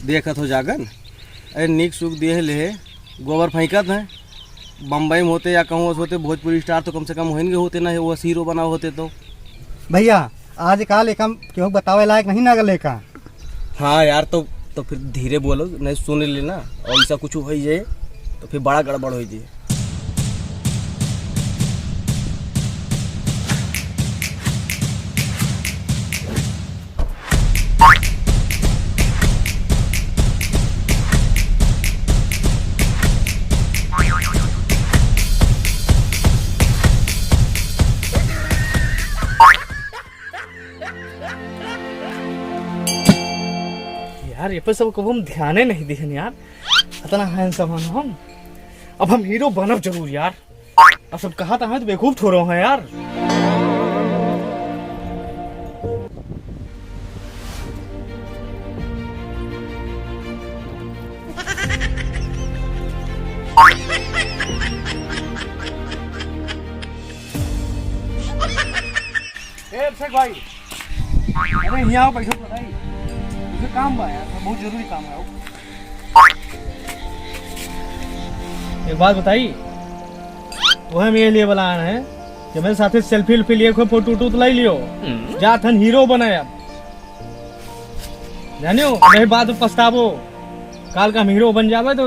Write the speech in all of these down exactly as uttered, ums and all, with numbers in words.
देखत हो जागन, अरे नीक सुख दिए ले, गोबर फेंकत हैं। बम्बई में होते या कहूँ होते, भोजपुरी स्टार तो कम से कम होइन के होते ना, वो हीरो बना होते तो। भैया, आजकाल एकम केहू बतावे लायक नहीं ना लेका। हाँ यार, तो, तो फिर धीरे बोलो, नहीं सुन लेना, और ऐसा कुछ हो जाए तो फिर बड़ा गड़बड़ हो जाए। यार, ये पे सब कबो हम ध्याने नहीं दिहन यार। इतना हैंडसम हन हम। अब हम हीरो बनब जरूर यार। अब सब कहा था, तो बेवकूफ ठहरो हैं यार। ए अभिषेक भाई, अरे यहाँ आओ, बैठो तो भाई, मुझे काम बा यार, बहुत जरूरी काम है। आओ। एक बात बताई, तो हम ये लिए बुलाए हैं कि मेरे साथे सेल्फी उल्फी लिए, कोई फोटो उटो तो ले लियो। हम्म। जात हन हीरो बने अब। जानियो, नहीं बाद में पछताबो। काल का हम हीरो बन जावे तो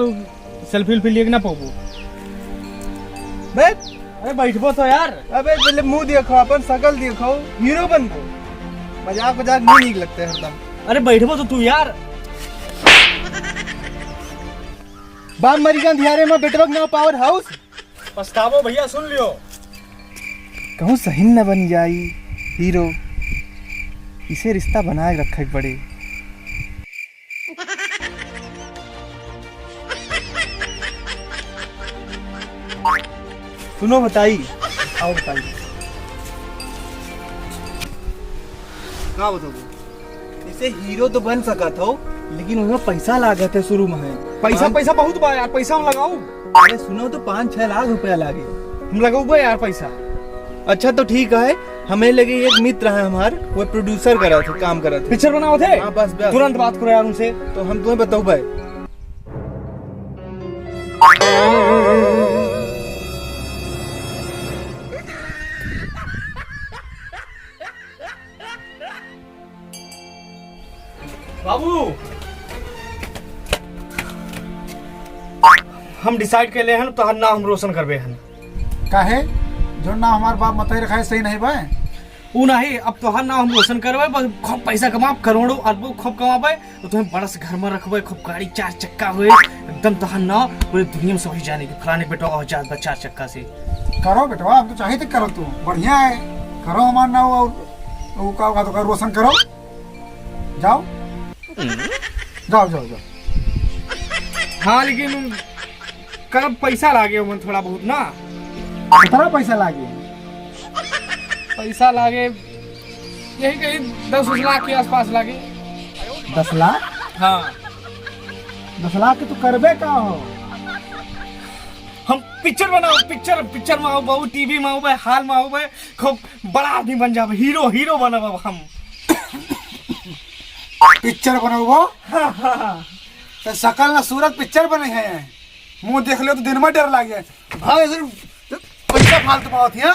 सेल्फी उल्फी लिए ना पाबो। बे, अरे बैठबो तो यार। अबे पहले मुंह देखो, अपन शकल देखो, हीरो बनबो। मजाक वजाक नहीं नीक लगते हरदम। अरे बैठबो तो तू यार। बाप मरी का अंधियारे में बेटवा के नाम पावर हाउस। पछतावो भैया, सुन लियो। कहूँ सही न बन जाई हीरो, इसे रिश्ता बनाए रखे के पड़े। सुनो बताई, आओ बताई। का बताओ? जैसे हीरो तो बन सकत हो, लेकिन उसमें पैसा लागत है शुरू में है। पैसा, पाँच पैसा बहुत बा यार, पैसा हम लगाऊ। अरे सुनो तो, पाँच छह लाख रुपया लागे। हम लगौबे यार पैसा। अच्छा तो ठीक है, हमें लगे एक मित्र है हमार, वो प्रोड्यूसर करत है, काम करत है। पिक्चर बनावत है? हाँ, बस, बस। तुरंत बात करो यार उनसे। तो हम तुम्हें बताओ भाई। बाबू, हम डिसाइड कर ले हन, तोहार नाम हम रोशन करबे हन। काहे? जो नाम हमार बाप मतारी रखा है, सही नहीं बा? ऊ नहीं, अब तोहार नाम हम रोशन करबे, बस खूब पैसा कमाब, करोड़ों अरबों खूब कमाबे, तो तुम्हें बड़ा से घर में रखबे, खूब गाड़ी चार चक्का होए, एकदम तोहार नाम पूरी दुनिया में सभी जाने की, फलाने बेटा और जात बा चार चक्का से। करो बेटवा, हम तो चाहे तो करो, तू बढ़िया है, करो हमार नाम। और वो का, का तो कर, रोशन करो, जाओ। जाओ, जाओ, जाओ। हाँ, लेकिन करब पैसा लागे ओमन थोड़ा बहुत ना। कितना पैसा लागे? पैसा लागे यही कहीं दस उस लाख के आसपास लागे। दस लाख? हाँ। दस लाख के तू करबे का हो? हम पिक्चर बनाओ, पिक्चर, पिक्चर में आओ, बहुत टीवी में आओ, हाल में आओ, खूब बड़ा आदमी बन जाबे, हीरो, हीरो बनब अब हम। पिक्चर बनबो? हाँ, हाँ, हाँ। तो शकल ना सूरत पिक्चर बने है, मुंह देख लो तो दिन में डर लागे। भाग इधर, पैसा फालतू पावत है।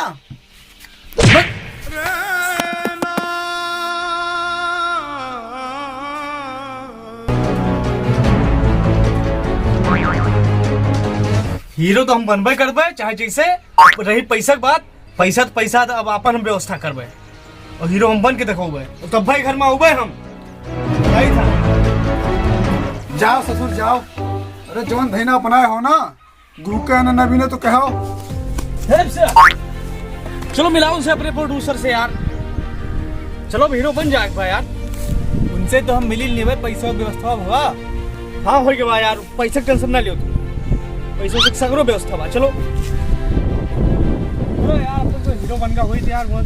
हीरो तो हम बनबे करबे, चाहे जैसे। रही पैसा के बात, पैसा तो पैसा, तो अब आपन हम व्यवस्था करबे। और हीरो हम बन के देखौबे, और तब भाई घर में आउबे हम। यही था। जाओ ससुर जाओ। अरे जवन धैना अपनाए हो ना, गुहू के आना नबी ने तो कहो। हे से, चलो मिलाओ उनसे, अपने प्रोड्यूसर से यार। चलो अब हीरो बन जाए एक बार यार। उनसे तो हम मिली नहीं भाई, पैसा की व्यवस्था हुआ। हाँ, हो गया यार, पैसा की टेंशन ना लियो तुम, पैसा से सगरो व्यवस्था बा। चलो, चलो यार, अब तो हीरो बन का हुई तैयार हुआ।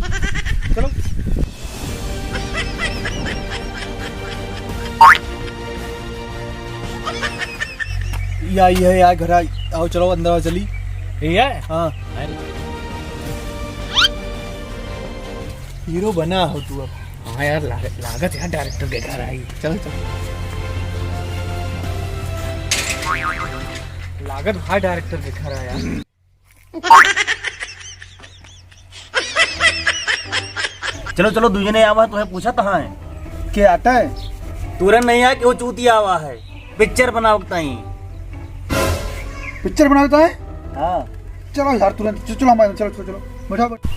चलो। या, ये है यार, घर आ-, आओ, चलो अंदर आओ, चली। ठीक है? हाँ। अरे। हीरो बना हो तू अब। हाँ यार, लाग-, लागत यार डायरेक्टर के घर आई। चलो, चलो। लागत भाई डायरेक्टर के घर आया। चलो, चलो, दुइ जने आवा, तोहे पूछा तहाँ है। के आता है? तुरंत नहीं आया कि वो चूतिया आवा है। पिक्चर बनावे के ताई। पिक्चर बनावे के ताई? हाँ। चलो यार, तुरंत, चलो, चलो, हमारे, चलो, चलो, चलो। बैठो, बैठो।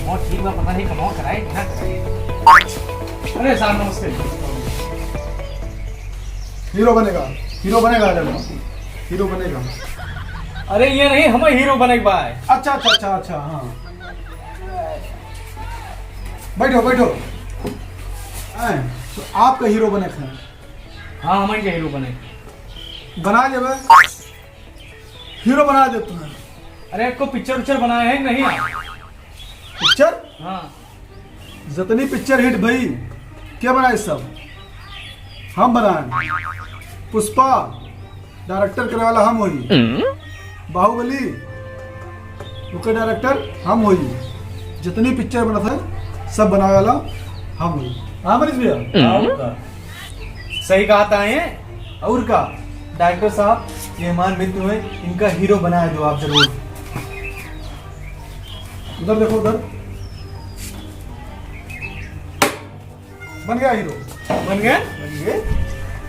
बहुत ठीक बा, पता नहीं कमाओ कराए कि ना कराए। अरे साहब, नमस्ते। हीरो बनेगा, हीरो बनेगा, चलो। हीरो बनेगा। अरे ये नहीं, हमें हीरो बने के बा। अच्छा, अच्छा, अच्छा, अच्छा, हाँ। बैठो, बैठो। हैं, तो आपका हीरो बने के है? हाँ, हमें के हीरो बने। बना देबे। हीरो बना देते हैं। अरे, को पिक्चर उच्चर बनाए हैं कि नहीं आप? पिक्चर? हाँ। जितनी पिक्चर हिट भई, के बनाए सब? हम बनाए। पुष्पा, डायरेक्टर करे वाला हम होई। बाहुबली, ओकर डायरेक्टर हम होई। जितनी पिक्चर बनत है, सब बनावे वाला हम होई। हाँ, मनीष भैया? हाँ, और का? सही कहा ताए। और का? डायरेक्टर साहब, ये हमारे मित्र हैं, इनका हीरो बनाए दो आप जरूर। उधर देखो, उधर। बन गया हीरो। बन गया? बन गए।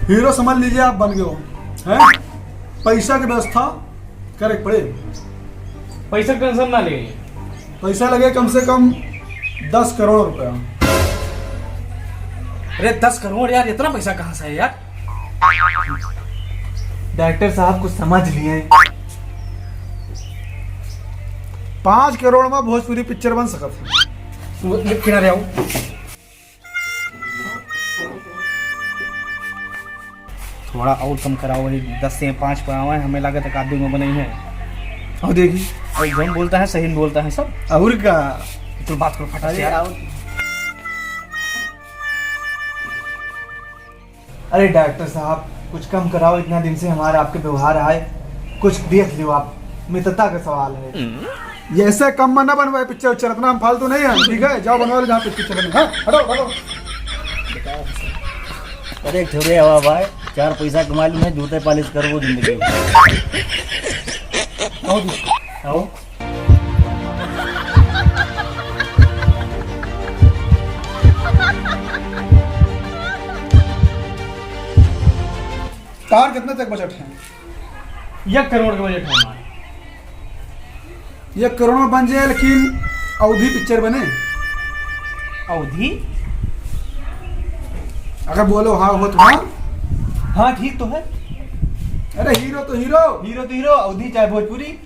हीरो समझ लीजिए आप बन गए हो, हैं? पैसा की व्यवस्था करे के पड़े। पैसा के टेंशन ना ले। पैसा लगे कम से कम दस करोड़ रुपया। अरे दस करोड़ यार, इतना पैसा कहाँ से है यार? डायरेक्टर साहब कुछ समझ लिए। पाँच करोड़ में भोजपुरी पिक्चर बन सकत है। वो किनारे आओ। थोड़ा और कम कराओ, वही दस से पाँच पर आवे, हमें लागत एक आध दो में बनई है। और देखी। और जौन बोलता है, सही में बोलता है सब। और का? तो बात करो फटाफट से अरे यार। आओ। अरे डायरेक्टर साहब, कुछ कम कराओ, इतना दिन से हमारा आपके व्यवहार आए, कुछ देख लियो आप, मित्रता का सवाल है। ये ऐसे कम में ना बनवाए पिक्चर उच्चर, इतना हम फालतू नहीं है, ठीक है? जाओ बनवा लो जहाँ पे पिक्चर बने। हाँ, हटो, हटो। अरे छोरे हवा भाई, चार पैसा कमा लूँ मैं, जूते पालिश करबो जिंदगी में। आओ जी, आओ। तार कितने तक बजट है? एक करोड़ का बजट है हमारा। एक करोड़ में बन जाए, लेकिन अवधी पिक्चर बने। अवधी? अगर बोलो हाँ हो तो हाँ। हाँ, ठीक तो है। अरे हीरो तो हीरो। हीरो तो हीरो, अवधी चाहे भोजपुरी।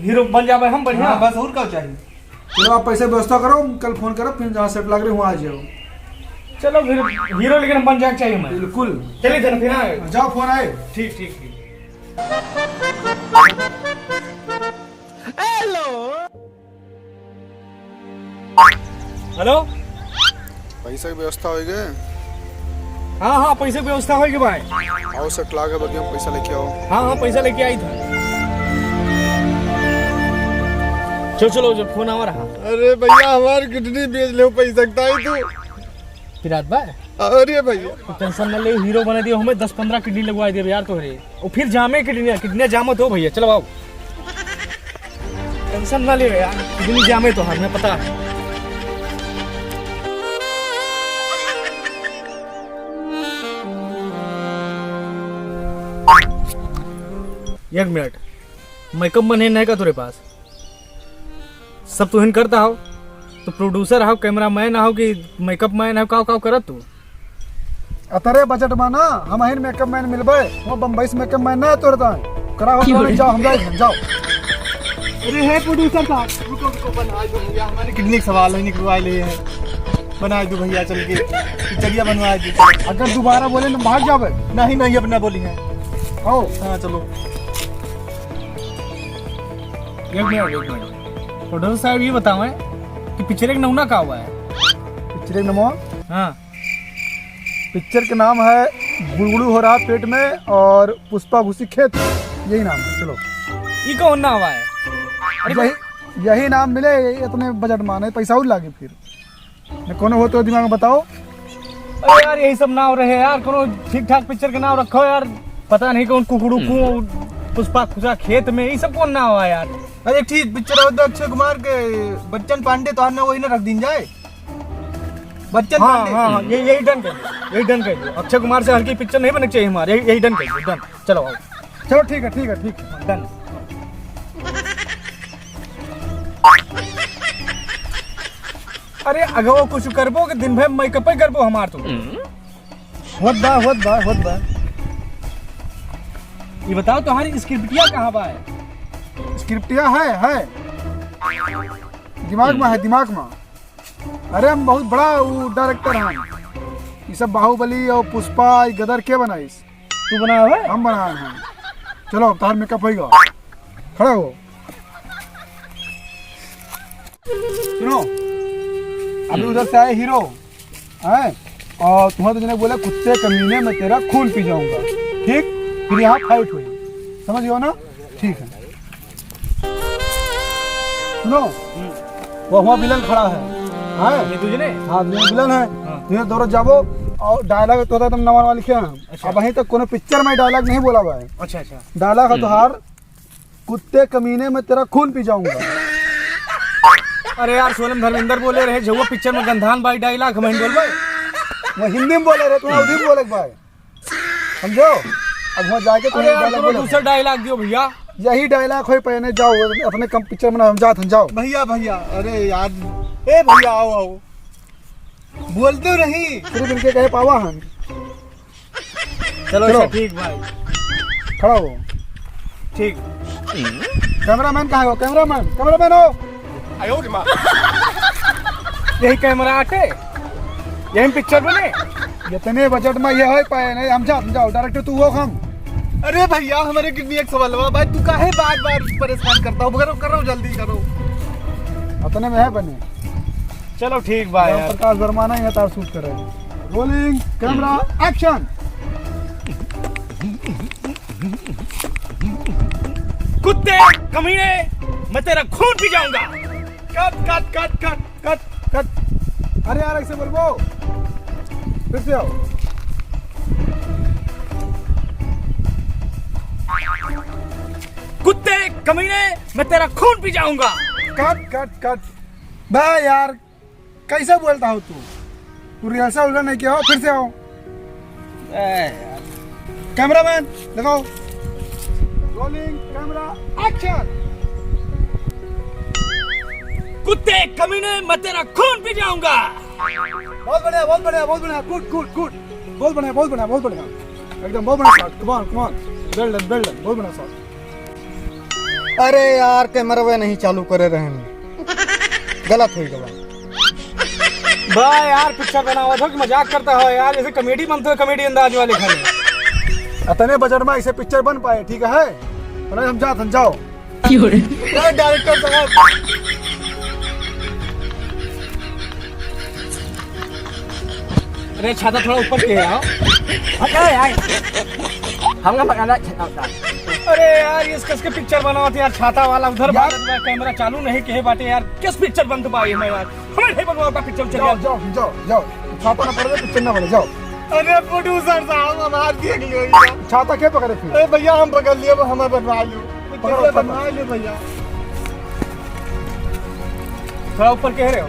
हीरो बन जावे हम बढ़िया, हाँ। बस और का चाहिए? चलो, आप पैसे व्यवस्था करो, कल फोन करो, फिर जहाँ सेट लग रहे वहाँ आ जाओ। चलो फिर, हीरो लेकिन हम बन जाए चाहिए मैं। बिल्कुल। चलिए फिर, फिर आए। जाओ, फोन आए। ठीक, ठीक, ठीक। हेलो। हेलो। पैसा की व्यवस्था होइ गए? हाँ, हाँ, पैसे की व्यवस्था होइ गए भाई। आओ सेट लागे, बाकी हम पैसा लेके आओ। हाँ, हाँ, पैसा लेके आई था। चलो, चलो, जो फोन आवा रहा। अरे भैया, हमार किडनी बेच ले, पैसा कटाई तू। पिरात बा? अरे भैया। तू टेंशन ना ले, हीरो बना दियो हमें, दस पन्द्रह किडनी लगवा दियो यार तोहरे। और फिर जामे किडनी, किडनी जामत हो भैया, चलो आओ। टेंशन ना ले यार, किडनी जामे तोहार, मैं पता है। एक मिनट, मेकअप मैन है नहीं का तोरे पास? सब तुहिन करता हो, तो प्रोड्यूसर हो, कैमरामैन हो कि मेकअप मैन हो, काव काव करत तू? अतरे बजट मा ना, हमहिन मेकअप मैन मिलबे, वो बम्बई से मेकअप मैन ना तोरता है। करा हो, क्यों? जाओ, हम जाए, हम जाओ। अरे हे प्रोड्यूसर साहब, रुको, रुको, बना दो भैया, हमारे किडनी का सवाल है, निकलवा ले है। बना दो भैया, चल के पिक्चरिया बनवा दो। अगर दोबारा बोले ना, भाग जावे। नहीं, नहीं, अब ना बोली है। आओ। हाँ, चलो। एक मिनट, एक मिनट। प्रोड्यूसर साहब, ये बताओ है कि पिक्चर एक नमूना का हुआ है? पिक्चर एक नमूना? हाँ। पिक्चर के नाम है गुड़गुड़ू हो रहा पेट में और पुष्पा घुसी खेत में, यही नाम है। चलो। ई कौन नाव आए? अरे यही, यही नाम मिले, यही इतने बजट मा, नहीं पैसा और लागे फिर। न कोनो हो तो दिमाग में बताओ। अरे यार, यही सब नाव रहे यार, कोनो ठीक ठाक पिक्चर के नाव रखो यार। पता नहीं कौन कुकड़ू को पुष्पा खुशा खेत में, ये सब कौन नाव आए यार? अरे, एक ठीक पिक्चर होता अक्षय कुमार के, बच्चन पांडे, तो ना वही ना रख दीन जाए। बच्चन हाँ, पांडे। हाँ, हाँ, ये, यही डन कर दो, यही डन कर दो। अक्षय कुमार से हल्की पिक्चर नहीं बननी चाहिए हमारे, यही, यही डन कर दो, डन। चलो, आओ। चलो, ठीक है, ठीक है, ठीक है। डन। अरे, अगवा कुछ करबो कि दिन भर मेकअप ही करबो हमार तो। होत बा, होत बा, होत बा। ये बताओ, तुम्हारी स्क्रिप्टिया कहाँ बा है? स्क्रिप्टिया है, है। दिमाग में है, दिमाग में। अरे, हम बहुत बड़ा वो डायरेक्टर हैं। ये सब बाहुबली और पुष्पा, ये गदर के बनाइस? तू बनाया है? हम बनाए हैं। चलो, अब तार मेकअप होइगा। खड़ा हो। सुनो, अभी उधर से आए हीरो, हैं? और तुम्हें तो जने बोले, "कुत्ते कमीने, मैं तेरा खून पी जाऊंगा।" ठीक? फिर यहाँ फाइट हुई, समझ गए हो ना? ठीक है। सुनो, वो वहाँ विलन खड़ा है। हैं? ये तुझे नहीं? हाँ, ये विलन है। हाँ। तुझे दौड़त जाबो और डायलॉग तो होता तुम नवा नवा लिखे हैं। अच्छा। अब वहीं तक कोनो पिक्चर में डायलॉग नहीं बोला हुआ है। अच्छा, अच्छा। डायलॉग है तोहार, "कुत्ते कमीने, मैं तेरा खून पी जाऊंगा।" अरे यार, सोनम धर्मेंद्र बोले रहे, झउआ पिक्चर में गंधान बाई डायलॉग हम नहीं बोलबे। वो हिंदी में बोले रहे, तुम्हारा उर्दू में बोले भाई। समझो? अब वहाँ जाके तुम अरे यार, डायलॉग तुम बोलो। दूसरा डायलॉग दियो भैया। यही डायलॉग होई पहने, जाओ, अपने कम पिक्चर में हम जात हैं, जाओ। भैया, भैया, अरे यार, ए भैया, आओ, आओ। बोलते नहीं। सिर्फ इनके कहे पावा हम। चलो, चलो। अच्छा, ठीक भाई। खड़ा हो। ठीक। कैमरामैन कहाँ हो? कैमरामैन, कैमरामैन हो। आयो रे माँ। यही कैमरा आटे, यही पिक्चर बने। इतने बजट में ये हो पाए नहीं, हम जा, हम जाओ, डायरेक्टर तू हो हम। अरे भैया, हमारे किडनी एक सवाल हुआ भाई, तू काहे बार बार परेशान करता हो? करो, करो, जल्दी करो। इतने में है बने। चलो ठीक भाई यार। प्रकाश वर्मा नहीं है, तार शूट करे। रोलिंग, कैमरा, एक्शन। कुत्ते, कमीने, मैं तेरा खून पी जाऊंगा। कट, कट, कट, कट, कट, कट। अरे यार, ऐसे बोलबो। फिर से आओ। कुत्ते, कमीने, मैं तेरा खून पी जाऊंगा। कट, कट, कट। बे यार, कैसे बोलता हो तू? तू रिहर्सल उहर्सल नहीं किया हो, फिर से आओ। ए यार। कैमरामैन, दिखाओ। रोलिंग, कैमरा, एक्शन। कुत्ते, कमीने, मैं तेरा खून पी जाऊंगा। बहुत बढ़िया, बहुत बढ़िया, बहुत बढ़िया। गुड, गुड, गुड। बहुत बढ़िया, बहुत बढ़िया, बहुत बढ़िया। एकदम बहुत बढ़िया शॉट। Come on, come on। Well done, well done। बहुत बढ़िया शॉट। अरे यार, कैमरवे नहीं चालू करे रहन, गलत हो गवा। बा यार, पिक्चर बनावत हो कि मजाक करता हो यार? जैसे कॉमेडी बनते हो, कॉमेडी अंदाज वाले खाली। अतने बजट में ऐसे पिक्चर बन पाए, ठीक है? नहीं, हम जात हन, जाओ। क्यों रे? ए, डायरेक्टर साहब। अरे, छाता थोड़ा ऊपर के आओ। हट, ए, ए। हमका पकड़ा छाता उतार। अरे यार, इस कस के पिक्चर बनावत यार, छाता वाला उधर यार। बाटत बा, कैमरा चालू नहीं किहे बाटे यार, किस पिक्चर बनत बा ये में यार? हमें नहीं बनवा का पिक्चर चल जाओ, यार। जाओ, जाओ, जाओ। छाता ना पड़े, पिक्चर ना बने, जाओ। अरे प्रोड्यूसर साहब, हमार देख लियो यार। छाता के पकड़े फिर? अरे भैया, हम पकड़ लिए, वो हमें बनवा लो। पकड़ो, पिक्चर पकड़ो। बनवा लो भैया। थोड़ा ऊपर कह रहे हो?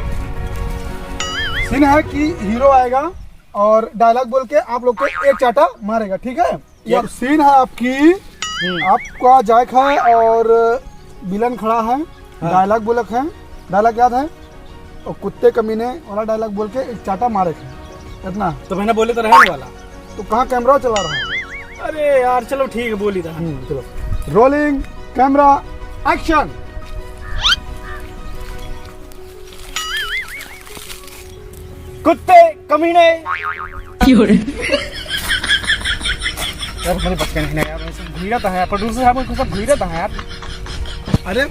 सीन है कि हीरो आएगा और डायलॉग बोल के आप लोग को एक चाटा मारेगा, ठीक है? ये अब सीन है आपकी, हम्म। आपका जायक है और विलन खड़ा है, हाँ। डायलॉग बोलक है, डायलॉग याद है? और कुत्ते कमीने वाला डायलॉग बोल के एक चाटा मारे है, इतना। तो मैंने बोले तो रहने वाला। तो कहाँ कैमरा चला रहा है? अरे यार, चलो ठीक है, बोल ही रहा। हम्म, चलो। रोलिंग, कैमरा, एक्शन। कुत्ते, कमीने। क्यों रे? यार, मेरे बस का नहीं ना यार, मैं सब घूर रहा था यार, प्रोड्यूसर साहब को सब घूर रहा था यार। अरे,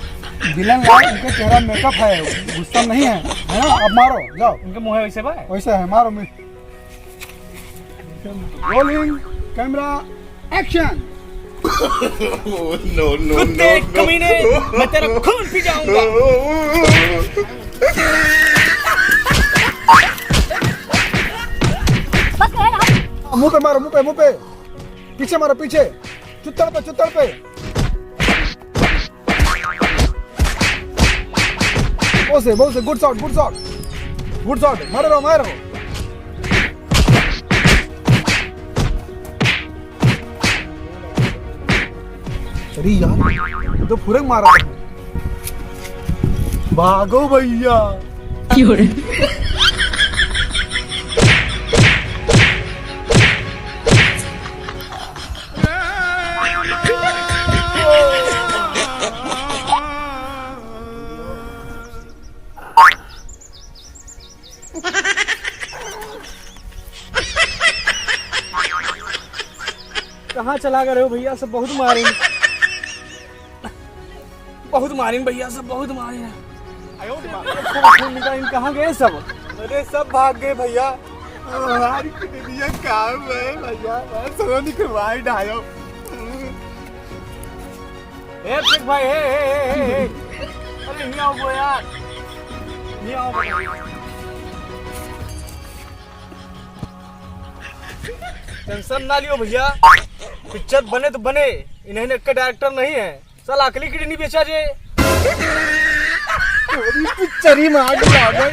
विलन लाल, इनके चेहरा मेकअप है, गुस्सा नहीं है, है ना? अब मारो, जाओ। इनके मुंह है वैसे बा? वैसे है, मारो। रोलिंग, कैमरा, एक्शन। No, no, कुत्ते, no, no। कमीने, मैं तेरा खून पी जाऊंगा। बस कर अब। मुंह पे मारो, मुंह पे, मुंह पे। पीछे मारो, पीछे। चुत्तड़ पे, चुत्तड़ पे। बहुत से, बहुत से। Good shot, good shot। Good shot। मारे रहो, मारे रहो। अरे यार, ये तो फुरंग मारा था। भागो भैया। कहाँ चला गए हो भैया? सब बहुत मारे, बहुत मारे भैया, सब बहुत मारे। खून निकाल, इन कहाँ गए सब? अरे, सब भाग गए भैया। हमारी किडनियाँ काम है भैया, मैं सरो निकलवाई डालो। ए, शेख भाई, ए, ए, ए, ए, ए। अरे, नहीं आओ यार, नहीं आओ। Tension ना लियो भैया, पिक्चर बने तो बने, इन्हें एक डायरेक्टर नहीं है, साला अकली किडनी बेचा जे। अरे पिक्चर ही में आग लग गई।